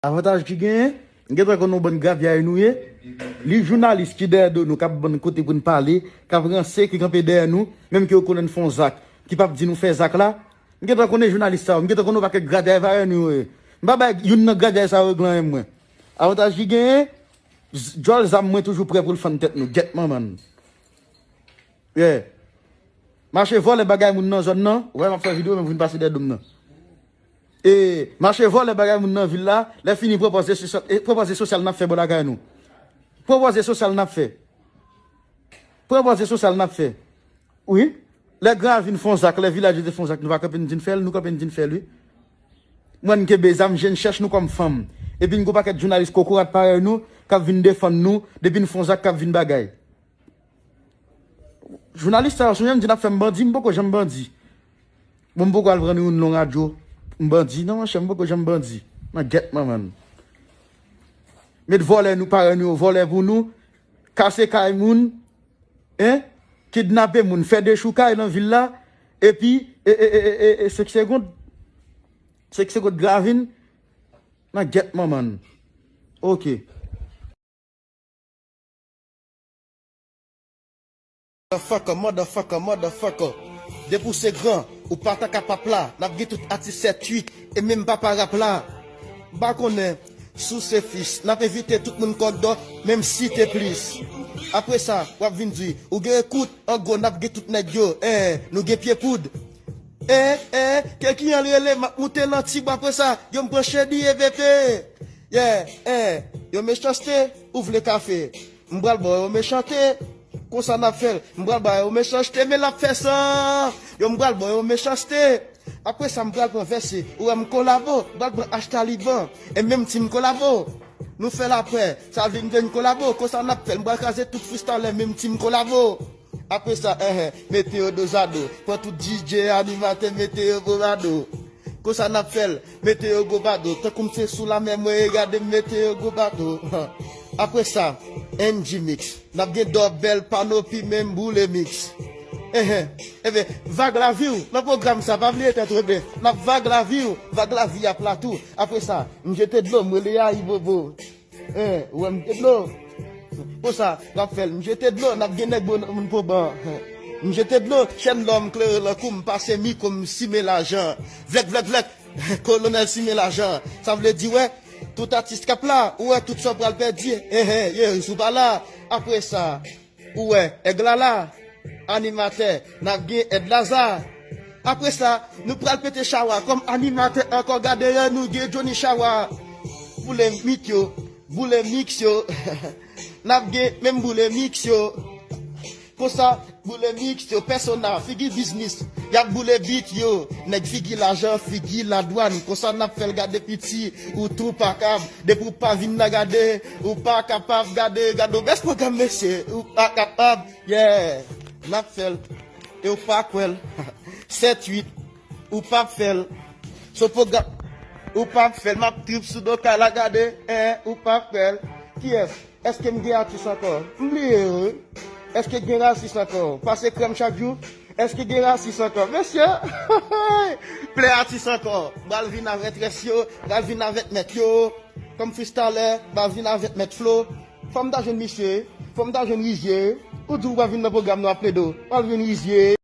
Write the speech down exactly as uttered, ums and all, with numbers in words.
Avantaj ki genyen, m gentan konn yon bann gravyay nou ye. Li jounalis ki dèyè do nou, k ap ban n kote pou n pale, k ap ranse, ki kanpe dèyè nou, menm ke yo konnen n fè yon zak, ki p ap di nou fè zak la. M gentan konnen jounalis sa yo, m gentan konn yon pakèt gravyay varè nou yo ye. M pa bay youn nan gravyay sa yo reglan anyen mwen. Avantaj ki genyen, z- djòl zam mwen toujou prè pou l fann tèt nou. Gyèt manman n. Yeah. Mache vòlè bagay moun nan zòn nan. Ou wè m ap fè videyo, men m vin pase dèyè do m nan. E mache vòlè bagay moun nan vil la, lè fini pran pòz de sosyal, e pran pòz de sosyal n ap fè bò lakay nou. Pran pòz de sosyal n ap fè. Pran pòz de sosyal n ap fè. Wi. Lè Gran Ravin fè yon zak, lè Vilaj Ete fè yon zak, nou pa kanpe n di n fè l, nou kanpe n di n fè l, wi. Mwen, n kenbe zam, je n chèch nou kòm fanm. Epi n gon pakèt jounalis kokorat parèy nou, k ap vin defann nou, depi n fè yon zak, k ap vin bagay. Jounalis sa yo, si w janm di n ap fè m bandi, m poko janm bandi. Bon, m poko al pran youn nan radyo, m bandi. Non, monchè, m poko janm bandi. Nan gyèt manman n. Met vòlè nou, parèy nou yo vòlè pou nou, kase kay moun, en, kidnape moun, fè dechoukay nan vil la, epi, e, e, e, e, e, senk segond, senk segond Gran Ravin, nan gyèt manman n. Ok. Motherfucker, motherfucker, motherfucker. Depi w se gran, ou pa ta ka p ap la. N ap gen tout atis sèt uit, e menm papa rap la. M pa konnen si w se fis. N ap envite tout moun kòdò, menm si te plis. Apre sa, w ap vin di, ou gen ekout, an gwo, n ap gen tout nèg yo. Eh, nou gen pye poud. Eh, eh, ke ki an rele, m ap moute nan tib apre sa, yo m pran chedi e vepe. Yeah, eh, yo mechanste, ou vle kafe. M pral ba yo mechanste, konsa n ap fè l. M pral ba yo mechanste, men l ap fè san. Yo m pral ba yo mechanste. Apre sa, m pral pran vèse, ou wè m kolabo, m pral pran achtaliban. E menm tim kolabo. Nou fè lapè, sa vin vin kolabo, konsa n ap fè l. M pral kraze tout freestyle, menm tim kolabo. Apre sa, enhen, mete yo dozado. Pran tout D J, animatè, mete yo gwo bado. Konsa n ap fè l, mete yo gwo bado. Tankou m se sou lamè, mwen regade m mete yo gwo bado. Apre sa, N G Mix. N ap gen dòbèl panopi, menm boule mix. Enhen, enben, vag lavi w, nan pwogram sa, pa bliye tèt rebe. N ap vag lavi w, vag lavi ap la tou. Apre sa, m jete dlo, m rele Ayibobo. Eh, ou wè m jete dlo. Konsa, n ap fè l. M jete dlo, n ap gen nèg bon moun pran ban. M jete dlo, chèn lò m klere lankou m pase mikwo m simen lajan. Vlèk, vlèk, vlèk, kolonèl simen lajan. Sa vle di, wè, tout atis k ap la, ou wè tout sa w pral pèdi. Eh, eh, ye, sou pa la. Apre sa, ou wè, èg la la. Animatè, n ap gen Èd Laza. Apre sa, nou pral pete chawa. Kòm animatè ankò, gade yo, nou gen Johnny Chawa. Boule mik yo, boule mix yo. N ap gen menm boule mix yo. Konsa, boule mix yo, pèsona, figi biznis. Y ap boule bit yo. Nèg figi lajan, figi ladwàn. Konsa n ap fè l gade piti, ou tou pa kab. Depi w pa vin nan gade, ou pa kapab gade, gade w bèl pwogram mesye, ou pa kapab. Yeah, n ap fè l. E ou pa kwè l. Sèt uit, ou p ap fè l. So pwogram, ou p ap fè l. M ap trip sou do kay la gade, en, ou p ap kwè l. Kiyès? Èske m gen atis ankò? M bliye yo, wi. Èske gen rasis ankò? Pase krèm chak jou? Èske gen rasis ankò? Mesye! Plen atis ankò. M pral vin avèk rès yo, m pral vin avèk mèt yo. Kòm freestyler, m pral vin avèk mèt flo. Fò m ta jwenn misye, fò m ta jwenn Rizye. Ou di w pa vin nan pwogram nou ap plede w. Pral jwenn Rizye.